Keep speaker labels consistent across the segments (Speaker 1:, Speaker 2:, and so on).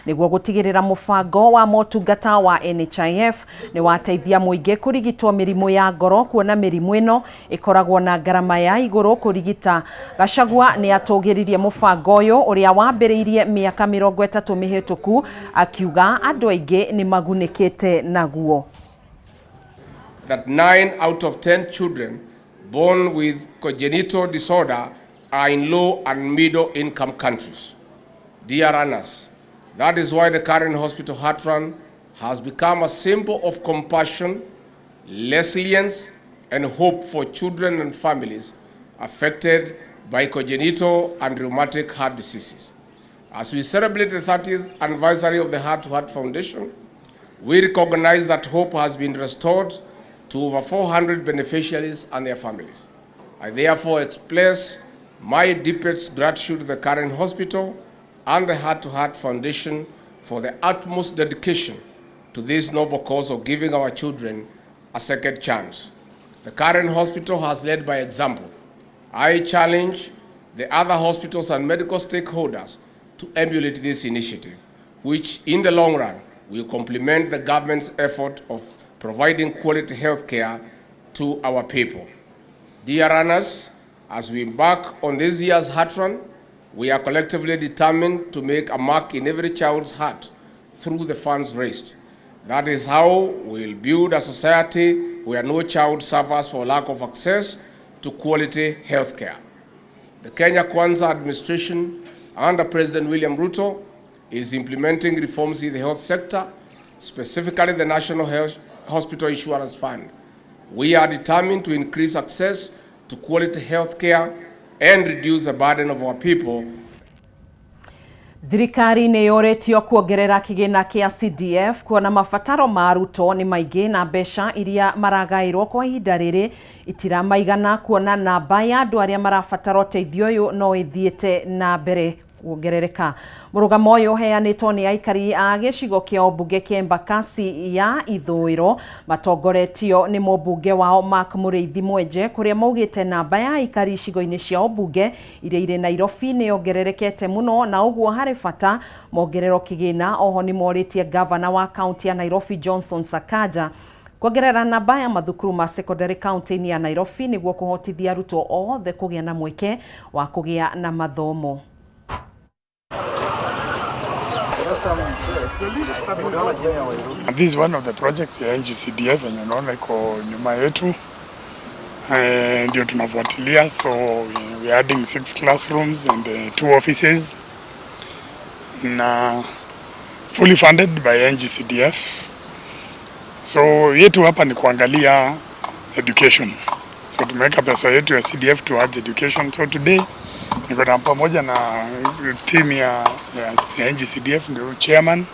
Speaker 1: Nĩguo gũtigĩrĩra mũbango wa motungata wa NHIF nĩ wateithia mũingĩ kũrigitwo mĩrimũ ya ngoro, kuona mĩrimũ ĩno ĩkoragwo na ngarama ya igũrũ kũrigita. Gachagua nĩ atũgĩririe mũbango ũyũ ũrĩa wambĩrĩirie mĩaka 30 mĩhĩtũku, akiuga andũ aingĩ nĩ magunĩkĩte naguo.
Speaker 2: That 9 out of 10 children born with congenital disorder are in low and middle income countries. Dear runners, that is why the Karen Hospital Heart Run has become a symbol of compassion, resilience, and hope for children and families affected by congenital and rheumatic heart diseases. As we celebrate the 30th anniversary of the Heart to Heart Foundation, we recognize that hope has been restored to over 400 beneficiaries and their families. I therefore express my deepest gratitude to the Karen Hospital and the Heart to Heart Foundation for the utmost dedication to this noble cause of giving our children a second chance. The Karen Hospital has led by example. I challenge the other hospitals and medical stakeholders to emulate this initiative, which in the long run will complement the government's effort of providing quality health care to our people. Dear runners, as we embark on this year's Heart Run, we are collectively determined to make a mark in every child's heart through the funds raised. That is how we'll build a society where no child suffers for lack of access to quality health care. The Kenya Kwanza administration under President William Ruto is implementing reforms in the health sector, specifically the National Health Hospital Insurance Fund. We are determined to increase access to quality health care and reduce the burden of our people.
Speaker 1: Thirikari nĩ yũrĩtio kuongerera kĩgĩna kĩa CDF, kuona mabataro ma arutwo nĩ maingĩ na mbeca iria maragaĩrwo kwa ihinda rĩrĩ itiramaigana, kuona namba ya andũ arĩa marabatara ũteithio ũyũ no ĩthiĩte na mbere kuongerereka. Mũrũgamo ũyũ ũheanĩtwo nĩ aikari a gĩcigo kĩa ũmbunge kĩa Embakasi ya Ithũĩro, matongoretio nĩ mũmbunge wao Mark Mũrĩithi Mwenje, kũrĩa maugĩte namba ya aikari icigo-inĩ cia ũmbunge iria irĩ Nairobi nĩ yongererekete mũno, na ũguo harĩ bata mongererwo kĩgĩna. Oho nĩ morĩtie gavana wa kaunti ya Nairobi Johnson Sakaja kuongerera namba ya mathukuru ma secondary kaunti-inĩ ya Nairobi, nĩguo kũhotithia arutwo othe kũgĩa na mweke wa kũgĩa na mathomo.
Speaker 3: This is one of the projects ya NGCDF yenye unaona iko nyuma yetu, ndio tunafuatilia. So we are adding six classrooms and two offices na fully funded by NGCDF. So yetu hapa ni kuangalia education. So tumeweka pesa yetu ya CDF towards education. So today niko na pamoja na team ya NGCDF, ndio chairman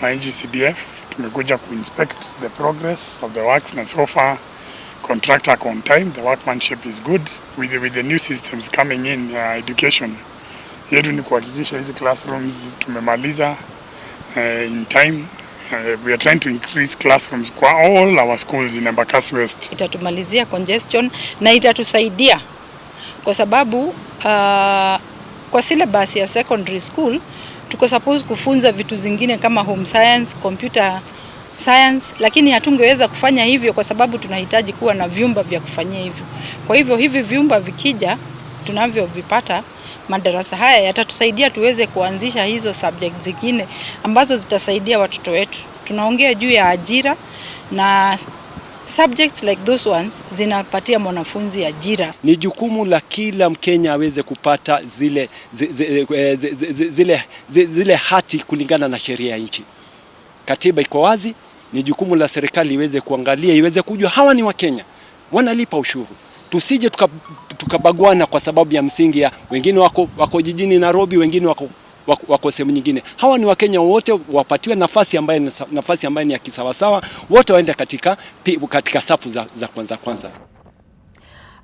Speaker 3: wa NGCDF. Tumekuja kuinspect the progress of the works, na so far contractor on time, the workmanship is good. With the new systems coming in education yetu ni kuhakikisha hizi classrooms tumemaliza in time. We are trying to increase classrooms kwa all our schools in Embakasi West.
Speaker 4: Itatumalizia congestion na itatusaidia kwa sababu kwa syllabus ya secondary school tuko supposed kufunza vitu zingine kama home science, computer science, lakini hatungeweza kufanya hivyo kwa sababu tunahitaji kuwa na vyumba vya kufanyia hivyo. Kwa hivyo hivi vyumba vikija, tunavyovipata madarasa haya yatatusaidia tuweze kuanzisha hizo subject zingine ambazo zitasaidia watoto wetu. Tunaongea juu ya ajira, na subjects like those ones zinapatia mwanafunzi ajira.
Speaker 5: Ni jukumu la kila Mkenya aweze kupata zile hati kulingana na sheria ya nchi. Katiba iko wazi, ni jukumu la serikali iweze kuangalia, iweze kujua hawa ni Wakenya, wanalipa ushuru. Tusije tukabaguana kwa sababu ya msingi ya wengine wako jijini Nairobi, wengine wako sehemu nyingine. Hawa ni Wakenya wote, wapatiwe nafasi ambayo ni ya kisawasawa, wote waende katika safu za kwanza kwanza.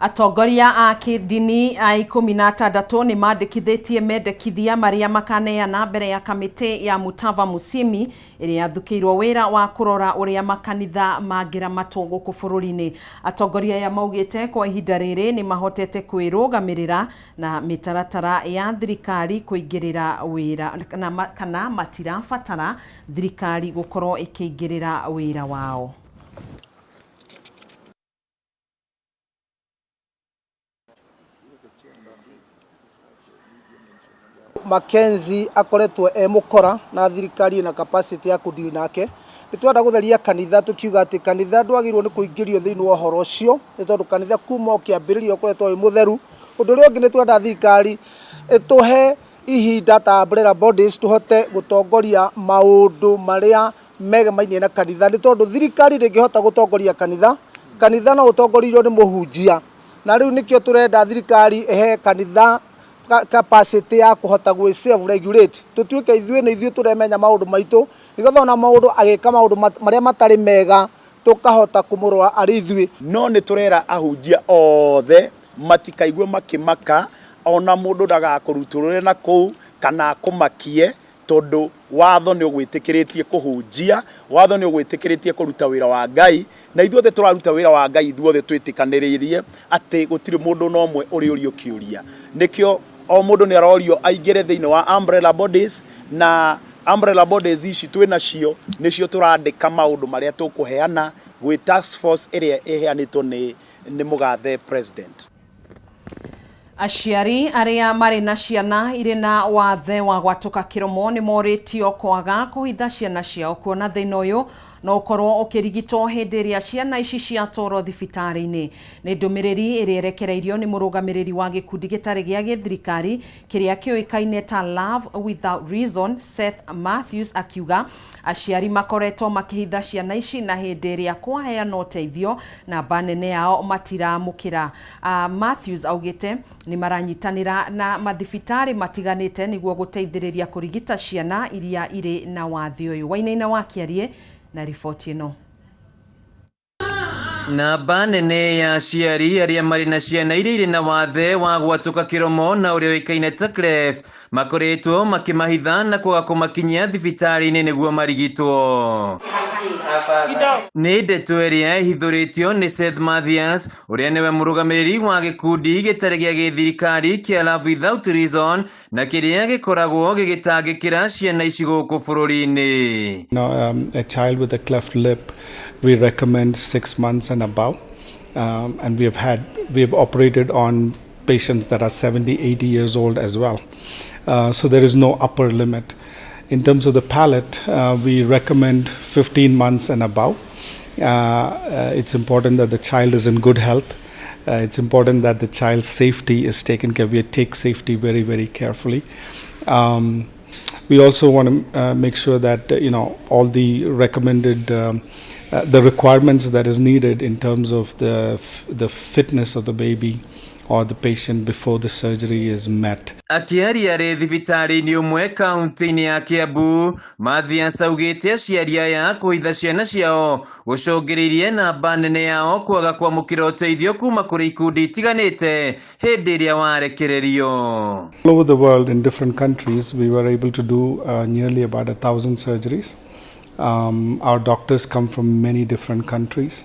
Speaker 1: Atongoria a kĩndini a 16 nĩ mandĩkithĩtie mendekithia marĩa makaneana mbere ya kamĩtĩ ya Mutava Musyimi ĩrĩa yathukĩirwo wĩra wa kũrora ũrĩa makanitha mangĩramatwo gũkũ bũrũri-inĩ. Atongoria aya maugĩte kwa ihinda rĩrĩ nĩ mahotete kwĩrũgamĩrĩra na mĩtaratara ya thirikari kũingĩrĩra wĩra na kana matirabatara thirikari gũkorwo ĩkĩingĩrĩra wĩra wao.
Speaker 6: Mackenzie akoretwo e mukora na thirikari ina capacity ya kudeal nake. Nĩ twenda gũtheria kanitha tukiuga atĩ kanitha ndwagĩrĩirwo nĩ kũingĩrio thĩinĩ wa ũhoro ũcio, nĩ tondũ kanitha kuma o kĩambĩrĩria ũkoretwo wĩ mũtheru. Ũndũ ũrĩa ũngĩ nĩ twenda thirikari ĩtũhe ihinda ta umbrella bodies tũhote gũtongoria maũndũ marĩa megemainie na kanitha, nĩ tondũ thirikari ndĩngĩhota gũtongoria kanitha. Kanitha no ũtongoririo nĩ mũhunjia, na rĩu nĩkĩo tũrenda thirikari ĩhe kanitha capacity ya kũhota gwĩ self regulate, tũtuĩke ithuĩ nĩ ithuĩ tũremenya maũndũ maitũ, nĩgetha ona mũndũ agĩka maũndũ marĩa matarĩ mega tũkahota kũmũrora arĩ ithuĩ.
Speaker 7: No nĩ tũrera ahunjia othe matikaigue makĩmaka, ona mũndũ ndagakũrutũrũre na kũu kana akũmakie, tondũ watho nĩ ũgwĩtĩkĩrĩtie kũhunjia, watho nĩ ũgwĩtĩkĩrĩtie kũruta wĩra wa Ngai, na ithuothe tũraruta wĩra wa Ngai ithuothe twĩtĩkanĩrĩirie atĩ gũtirĩ mũndũ na ũmwe ũrĩũrio kĩũria. Nĩkĩo o mũndũ nĩ arorio aingĩre thĩinĩ wa umbrella bodies, na umbrella bodies ici twĩ nacio nĩcio tũrandĩka maũndũ marĩa tũkũheana gwĩ task force ĩrĩa ĩheanĩtwo nĩ mũgathe president.
Speaker 1: Aciari arĩa marĩ na ciana irĩ na wathe wa gwatũka kĩromo nĩ morĩtio kwaga kũhitha ciana ciao, kuona thĩna ũyũ no ũkorwo ũkĩrigitwo hĩndĩ ĩrĩa ciana ici ciatwarwo thibitarĩ-inĩ. Nĩ ndũmĩrĩri ĩrĩa ĩrekereirio nĩ mũrũgamĩrĩri wa gĩkundi gĩtarĩ gĩa gĩthirikari kĩrĩa kĩũĩkaine ta Love Without Reason, Seth Matthews, akiuga aciari makoretwo makĩhitha ciana ici na hĩndĩ ĩrĩa kwaheanwo ũteithio namba nene yao matiramũkĩra. Matthews augĩte nĩ maranyitanĩra na mathibitarĩ matiganĩte nĩguo gũteithĩrĩria kũrigita ciana iria irĩ na wathe ũyũ. Wainaina wa Kĩarie na riboti ĩno.
Speaker 8: Namba nene ya aciari arĩa marĩ na ciana iria irĩ na wathe wa gwatũka kĩromo na ũrĩa ũĩkaine ta cleft makoretwo makĩmahitha na kwaga kũmakinyia thibitarĩ-inĩ nĩguo marigitwo. Nĩ ndeto ĩrĩa ĩhithũrĩtio nĩ Seth Mathias, ũrĩa nĩwe mũrũgamĩrĩri wa gĩkundi gĩtarĩ gĩa gĩthirikari kĩa Love Without Reason na kĩrĩa gĩkoragwo gĩgĩtangĩkĩra ciana ici gũkũ bũrũri-inĩ.
Speaker 9: A child with a cleft lip, we recommend 6 months and above, and we have operated on patients that are 70, 80 years old as well. So there is no upper limit. In terms of the palate, we recommend 15 months and above. It's important that the child is in good health. It's important that the child's safety is taken care of. We take safety very, very carefully. We also want to make sure that all the recommended the requirements that is needed in terms of the fitness of the baby or the patient before the surgery is met.
Speaker 8: Akĩaria arĩ thibitarĩ-inĩ ũmwe kaunti-inĩ ya Kiambu, Mathias augĩte aciari aya kũhitha ciana ciao gũcũngĩrĩirie namba nene yao kwaga kwamũkĩra ũteithio kuma kũrĩ ikundi itiganĩte hĩndĩ ĩrĩa warekererio.
Speaker 9: All over the world in different countries, we were able to do nearly about 1,000 surgeries. Our doctors come from many different countries,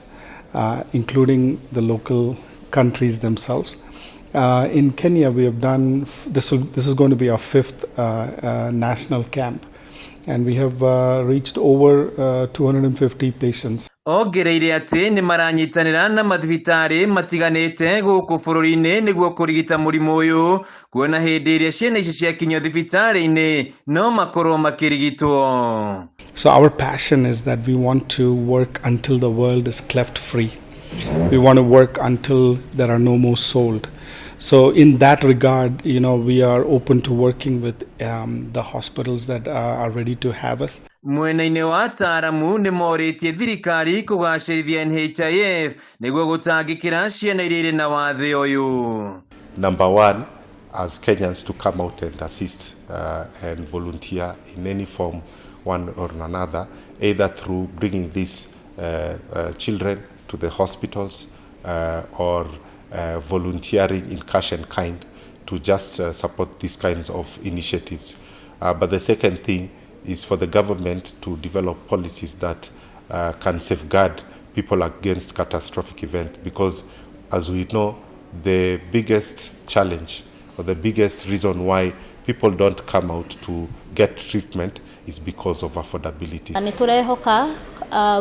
Speaker 9: including the local countries themselves. In Kenya, we have done, this is going to be our fifth national camp, and we have reached over 250 patients.
Speaker 8: Ongereire atĩ nĩ maranyitanĩra na mathibitarĩ matiganĩte gũkũ bũrũri-inĩ nĩguo kũrigita mũrimũ ũyũ, kuona hĩndĩ ĩrĩa ciana ici ciakinyio thibitarĩ-inĩ no makorwo makĩrigitwo.
Speaker 9: So our passion is that we want to work until the world is cleft free. We want to work until there are no more sold. So in that regard, we are open to working with the hospitals that are ready to have us.
Speaker 8: Mwena-inĩ wa ataaramu nĩ morĩtie thirikari kũgacĩrithia NHIF nĩguo gũtangĩkĩra ciana iria irĩ na wathe ũyũ.
Speaker 10: Number one, as Kenyans to come out and assist and volunteer in any form, one or another, either through bringing these children to the hospitals or volunteering in cash and kind to just support these kinds of initiatives. But the second thing is for the government to develop policies that can safeguard people against catastrophic events, because as we know, the biggest challenge or the biggest reason why people don't come out to get treatment is because of affordability.
Speaker 11: Nĩ tũrehoka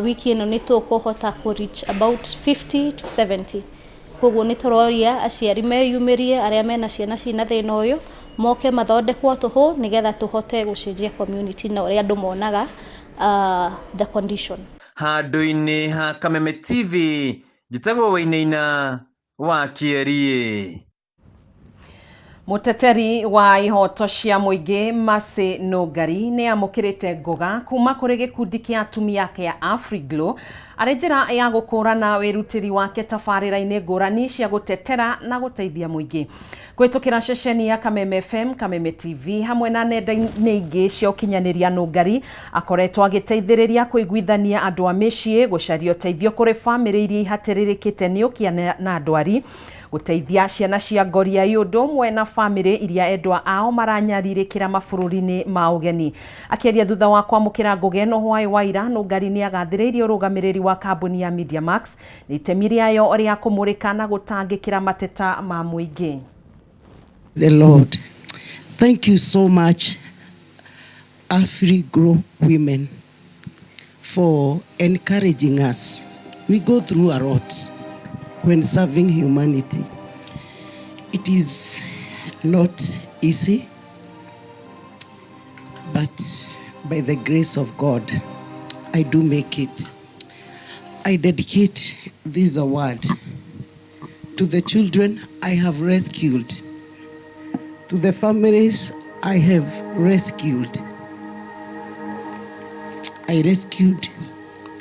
Speaker 11: wiki ĩno nĩ tũkũhota kũ reach about 50 to 70. Koguo nĩ tũroria aciari meyumĩrie arĩa mena ciana ciĩna thĩna ũyũ moke mathondekwo tũhũ nĩgetha tũhote gũcenjia community na ũrĩa andũ monaga the condition.
Speaker 8: Handũ-inĩ ha Kameme TV, njĩtagwo Wainaina wa Kĩeriĩ.
Speaker 1: Mũteteri wa ihoto cia mũingĩ Mercy Nũngari nĩ amũkĩrĩte ngoga kuma kũrĩ gĩkundi kĩa atumia kĩa Afriglow arĩ njĩra ya gũkũrana wĩrutĩri wake tabarĩra-inĩ ngũrani cia gũtetera na gũteithia mũingĩ. Kũhĩtũkĩra ceceni ya Kameme FM, Kameme TV hamwe na nenda-inĩ ingĩ cia ũkinyanĩria, Nũngari akoretwo agĩteithĩrĩria kũiguithania andũ a mĩciĩ, gũcaria ũteithio kũrĩ bamĩrĩ iria ihatĩrĩrĩkĩte nĩ ũkĩa na ndwari, gũteithia ciana cia ngoriai ũndũ ũmwe na bamĩrĩ iria endwa ao maranyarirĩkĩra mabũrũri-inĩ ma ũgeni. Akĩaria thutha wa kwamũkĩra ngũgĩ ĩno hwaĩ wa ira, Nũngari nĩ agathĩrĩirie ũrũgamĩrĩri wa kambuni ya Media Max nĩ itemi rĩayo rĩa kũmũrĩka na gũtangĩkĩra mateta ma mũingĩ.
Speaker 12: The Lord. Thank you so much, AfriGrow Women, for encouraging us. We go through a lot when serving humanity. It is not easy, but by the grace of God, I do make it. I dedicate this award to the children I have rescued, to the families I have rescued. I rescued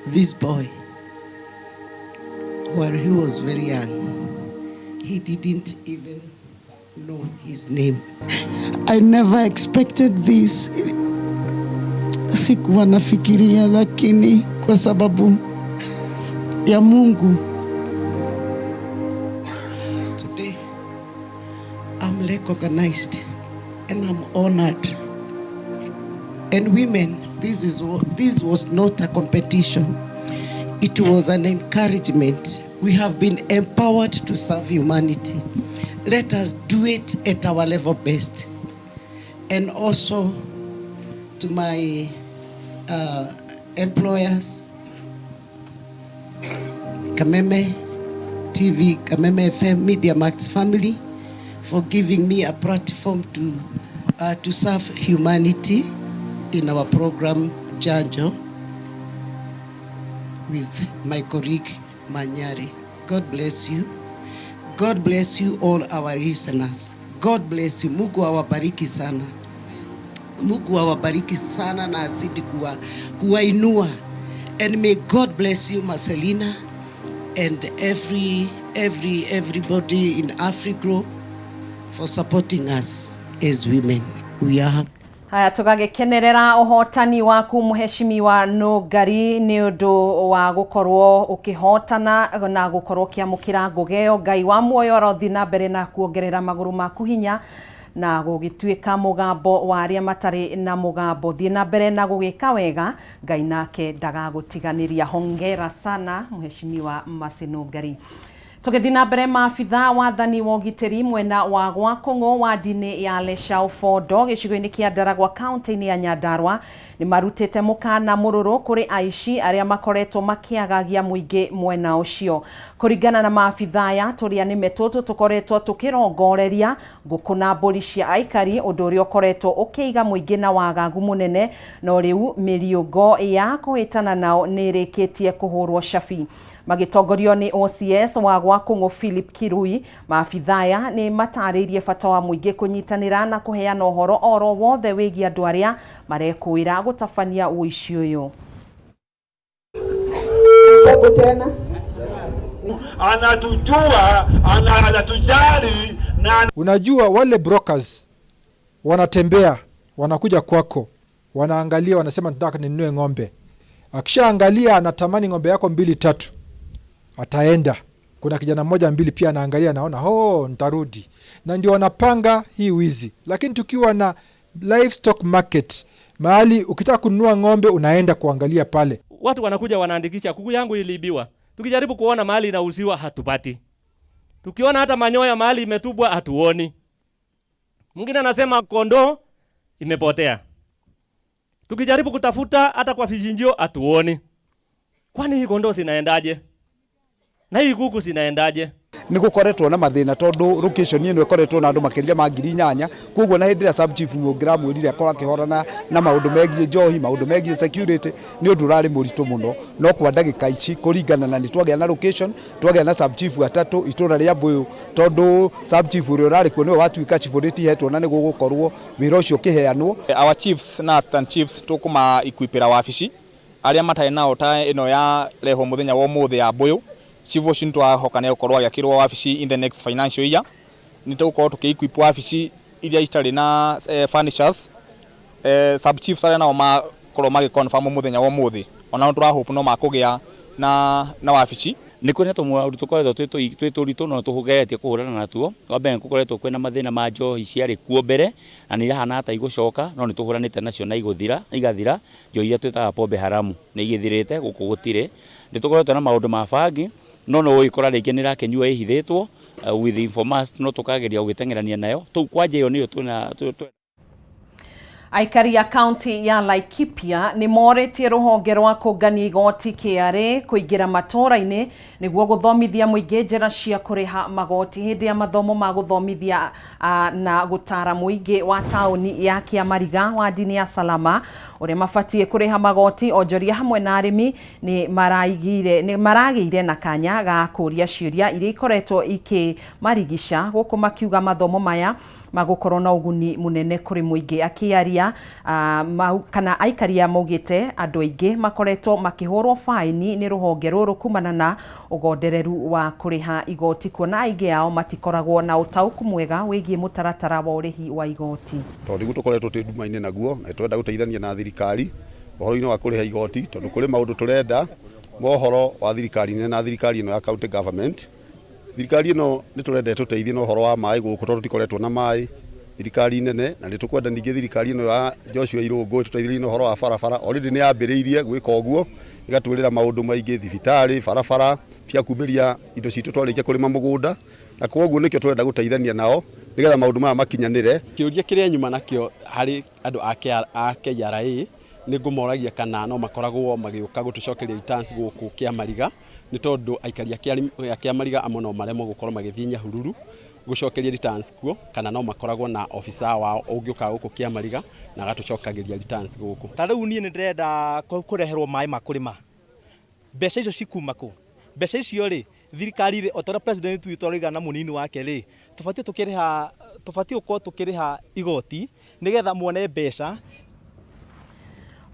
Speaker 12: this boy while he was very young. He didn't even know his name.
Speaker 13: I never expected this. Sikuwa nafikiria, lakini kwa sababu ya Mungu.
Speaker 12: Today, I'm recognized and I'm honored. And women, this was not a competition. It was an encouragement. We have been empowered to serve humanity. Let us do it at our level best. And also to my employers, Kameme TV, Kameme FM, Media Max family, for giving me a platform to serve humanity in our program Janjo with my colleague Manyari. God bless you. God bless you, all our listeners. God bless you. Mungu awabariki sana. Mungu awabariki sana na azidi kuwainua. And may God bless you, Marcelina, and everybody in AfriGrow for supporting us as women. We are
Speaker 1: Haya, tũgagĩkenerera ũhotani waku, mũhecimiwa Nũngari, nĩ ũndũ wa gũkorwo ũkĩhotana na gũkorwo ũkĩamũkĩra ngũgĩ ĩyo. Ngai wa muoyo arothiĩ na mbere na kuongerera magũrũ maku hinya na gũgĩtuĩka mũgambo wa arĩa matarĩ na mũgambo. Thiĩ na mbere na gũgĩka wega, Ngai nake ndagagũtiganĩria. Hongera sana, mheshimiwa Mercy Nũngari. Tũgĩthiĩ na mbere, maabitha wathani wa ũgitĩri mwena wa Gwakũng'ũ wadi-inĩ ya Leshau Bondo gĩcigo-inĩ kĩa Ndaragwa kaunti-inĩ ya Nyandarua nĩ marutĩte mũkana mũrũrũ kũrĩ aici arĩa makoretwo makĩagagia mũingĩ mwena ũcio. Kũringana na maabitha aya, tũrĩa nĩme tũtũ tũkoretwo tũkĩrongoreria ngũkũ na mbũri cia aikari, ũndũ ũrĩa ũkoretwo ũkĩiga mũingĩ na wagagu mũnene, no rĩu mĩriũngo ya kũhĩtana nao nĩ ĩrĩkĩtie kũhũrwo cabi. Magĩtongorio nĩ OCS wa Gwakũng'ũ Philip Kirui, maabitha aya nĩ matarĩirie bata wa mũingĩ kũnyitanĩra na kũheana ũhoro oro wothe wĩgiĩ andũ arĩa marekũĩra gũtabania ũici ũyũ.
Speaker 14: Tena.
Speaker 15: Anatujua, anatujali na
Speaker 16: Unajua wale brokers wanatembea, wanakuja kwako, wanaangalia, wanasema, "Nataka ninunue ng'ombe." Akishaangalia anatamani ng'ombe yako mbili tatu, ataenda. Kuna kijana mmoja mbili pia anaangalia, anaona oh, nitarudi, na ndio wanapanga hii wizi. Lakini tukiwa na livestock market, mahali ukitaka kununua ng'ombe unaenda kuangalia pale.
Speaker 14: Watu wanakuja wanaandikisha, kuku yangu iliibiwa. Tukijaribu kuona mahali inauziwa hatupati. Tukiona hata manyoya mahali imetubwa hatuoni. Mwingine anasema kondoo imepotea. Tukijaribu kutafuta hata kwa vichinjio hatuoni. Kwani hii kondoo zinaendaje? Na hii kuku zinaendaje?
Speaker 17: Nä gå koretwo na mathä na tondå location ä no ĩkoretwo na andå makä ria ma 8,000. Koguo na hä ndä ä rä a sub chief å ngä ramwä rire akorwo akä horana na maå ndå megiä njohi, maå ndå megiä security, nä å ndå å rarä må ritå må no. No kwa ndagä ka ici, kå ringana na nä twagä na location, twagä na sub chief atatå itå ra rä a Mbũyũ, tondå sub chief å rä a å rarä kuo nä we watuä chief å rä tihetwo na nä gå gå korwo wä ra å cio å kä heanwo.
Speaker 18: Our chiefs na assistant chiefs tukuma equipira wabici aria matarĩ nao ta ĩno ya rehwo muthenya wa ũmũthĩ ya Mbũyũ. Chief ũcio nĩtwahoka nĩ egũkorwo agĩakĩrwo wabici in the next financial year. Nĩ tũgũkorwo tũkĩ equip wabici iria itarĩ na furnitures. Sub chiefs arĩa nao makorwo magĩ confirm mũthenya wa ũmũthĩ, onao tũra hope no makũgĩa na wabici.
Speaker 19: Nĩ kwĩna tũmaũndũ tũkoretwo twĩ tũritũ no tũgeretie kũhũrana natuo. Wa mbere nĩ gũkoretwo kwĩna mathĩna ma njohi ciarĩ kuo mbere na nĩ irahana ta igũcoka, no nĩ tũhũranĩte nacio na igũthira igathira. Njohi iria twĩtaga pombe haramu nĩ igĩthirĩte gũkũ gũtirĩ. Nĩ tũkoretwo na maũndũ ma bangi, no no ũgĩkora rĩngĩ nĩ ĩrakĩnyua ĩhithĩtwo with informants, no tũkageria gũgĩteng'erania nayo. Tũu kwanja ĩyo nĩyo twĩna.
Speaker 1: Aikari a kaunti ya Laikipia nĩ morĩtie rũhonge rwa kũngania igoti KRA kũingĩra matũũra-inĩ nĩguo gũthomithia mũingĩ njĩra cia kũrĩha magoti hĩndĩ ya mathomo ma gũthomithia na gũtara mũingĩ wa taũni ya Kĩamariga wadi-inĩ ya Salama ũrĩa mabatiĩ kũrĩha magoti. Onjoria hamwe na arĩmi nĩ maragĩire na kanya ga kũria ciũria iria ikoretwo ikĩmarigica gũkũ makiuga mathomo maya magũkorwo na ũguni mũnene kũrĩ mũingĩ. Akĩaria kana aikaria maugĩte andũ aingĩ makoretwo makĩhũrwo baini nĩ rũhonge rũrũ kumana na ũgondereru wa kũrĩha igoti, kuona aingĩ ao matikoragwo na ũtaũku mwega wĩgiĩ mũtaratara wa ũrĩhi wa igoti.
Speaker 20: Tondũ nĩguo tũkoretwo twĩ nduma-inĩ naguo, na tũrenda gũteithania na thirikari ũhoro-inĩ wa kũrĩha igoti, tondũ kũrĩ maũndũ tũrenda mohoro wa thirikari nene na thirikari ĩno ya county government. Thirikari ĩno nĩ tũrenda ĩtũteithie na ũhoro wa maĩ gũkũ, tondũ tũtikoretwo na maĩ thirikari nene, na nĩ tũkwenda ningĩ thirikari ĩno ya Joshua Irũngũ ĩtũteithĩrĩrie na ũhoro wa barabara. Already nĩ yambĩrĩirie gwĩka ũguo, ĩgatwĩrĩra maũndũ maingĩ, thibitarĩ, barabara cia kumĩria indo citũ twarĩkia kũrĩma mũgũnda, na koguo nĩkĩo tũrenda gũteithania nao nĩgetha maũndũ maya makinyanĩre.
Speaker 21: Kĩũria kĩrĩa nyuma nakĩo harĩ andũ a KRA nĩ ngũmoragia kana no makoragwo magĩũka gũtũcokeria returns gũkũ Kĩamariga, nĩ tondũ aikari a Kĩamariga amwe no maremwo gũkorwo magĩthiĩ Nyahururu gũcokeria returns kuo, kana no makoragwo na officer wao ũngĩũka gũkũ Kĩamariga na agatũcokagĩria returns gũkũ.
Speaker 22: Ta rĩu niĩ nĩ ndĩrenda kũreherwo maĩ ma kũrĩma, mbeca icio cikuma kũ? Mbeca icio rĩ, thirikari rĩ, o ta ũrĩa president witũ arauga na mũnini wake rĩ, tũbatiĩ tũkĩrĩha, tũbatiĩ gũkorwo tũkĩrĩha igoti nĩgetha muone mbeca.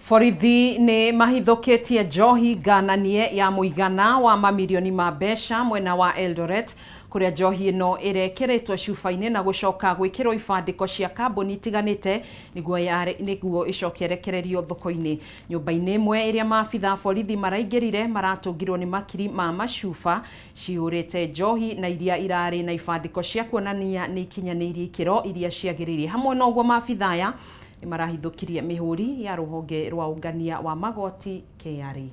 Speaker 1: Borithi nĩ mahithũkĩtie njohi ngananie ya mũigana wa mamirioni ma mbeca mwena wa Eldoret, kũrĩa njohi ĩno ĩrekĩrĩtwo cuba-inĩ na gũcoka gwĩkĩrwo ibandĩko cia kambuni itiganĩte nĩguo ĩcoke ĩrekererio thoko-inĩ. Nyũmba-inĩ ĩmwe ĩrĩa maabitha a borithi maraingĩrire maratũngirwo nĩ makiri ma macuba cihũrĩte njohi na iria irarĩ na ibandĩko cia kuonania nĩ ikinyanĩirie ikĩro iria ciagĩrĩire. Hamwe na ũguo maabitha aya nĩ marahithũkirie mĩhũri ya rũhonge rwa ũngania wa magoti KRA.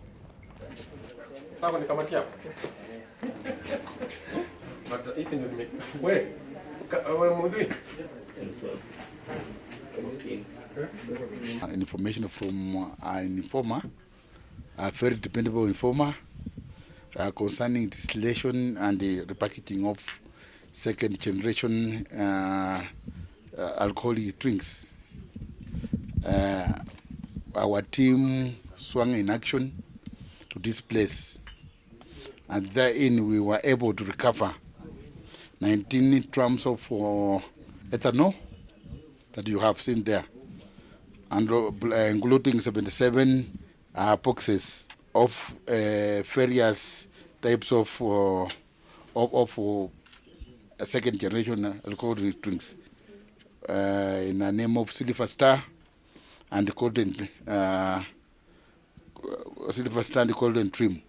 Speaker 23: Information from an informer, a very dependable informer, concerning distillation and the repackaging of second generation alcoholic drinks. Our team swung in action to this place, and therein we were able to recover 19 drums of ethanol that you have seen there, and including 77 boxes of various types of second generation alcoholic drinks in the name of Silver Star and Golden Silver Star and Golden Dream.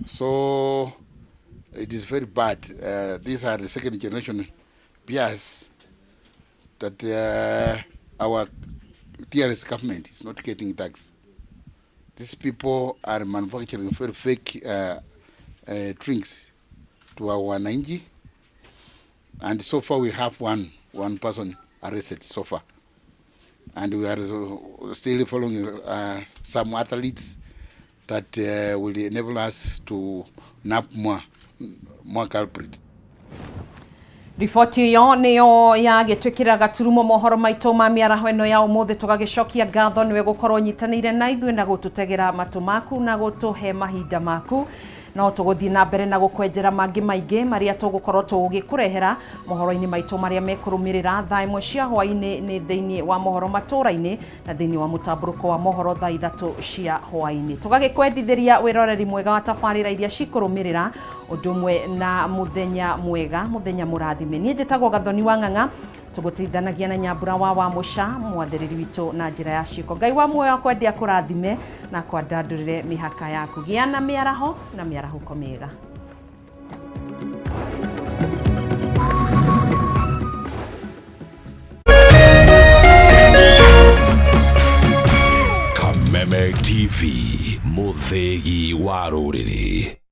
Speaker 23: So It is very bad. These are the second generation beers that our dearest government is not getting tax. These people are manufacturing very fake drinks to our wananchi, and so far we have one person arrested so far, and we are still following some athletes that will enable us to nab more culprits.
Speaker 1: Riboti ĩyo nĩyo yagĩtwĩkĩra gaturumo mohoro maitũ ma mĩaraho ĩno ya ũmũthĩ. Tũgagĩcokia ngatho nĩwe gũkorwo nyitanĩire na ithuĩ na gũtũtegera matũ maku na gũtũhe mahinda maku. No tũgũthiĩ na mbere na gũkwenjera mangĩ maingĩ marĩa tũgũkorwo tũgĩkũrehera mohoro-inĩ maitũ marĩa mekũrũmĩrĩra. Thaa 1 cia hwaĩ-inĩ nĩ thĩinĩ wa mohoro matũra-inĩ, na thĩinĩ wa mũtambũrũko wa mohoro thaa 3 cia hwaĩ-inĩ. Tũgagĩkwendithĩria wĩroreri mwega wa tabarĩra iria cikũrũmĩrĩra, ũndũ ũmwe na mũthenya mwega, mũthenya mũrathime. Niĩ njĩtagwo Gathoni wa Ng'ang'a, tũgũteithanagia na Nyambura wa Wamũca, mwathĩrĩri witũ na njĩra ya ciĩko. Ngai wa muoyo akwende, akũrathime na kwandandũrĩre mĩhaka yaku. Gĩa na mĩaraho na mĩarahũko mĩega.
Speaker 2: Kameme TV, mũthĩgi wa rũrĩrĩ.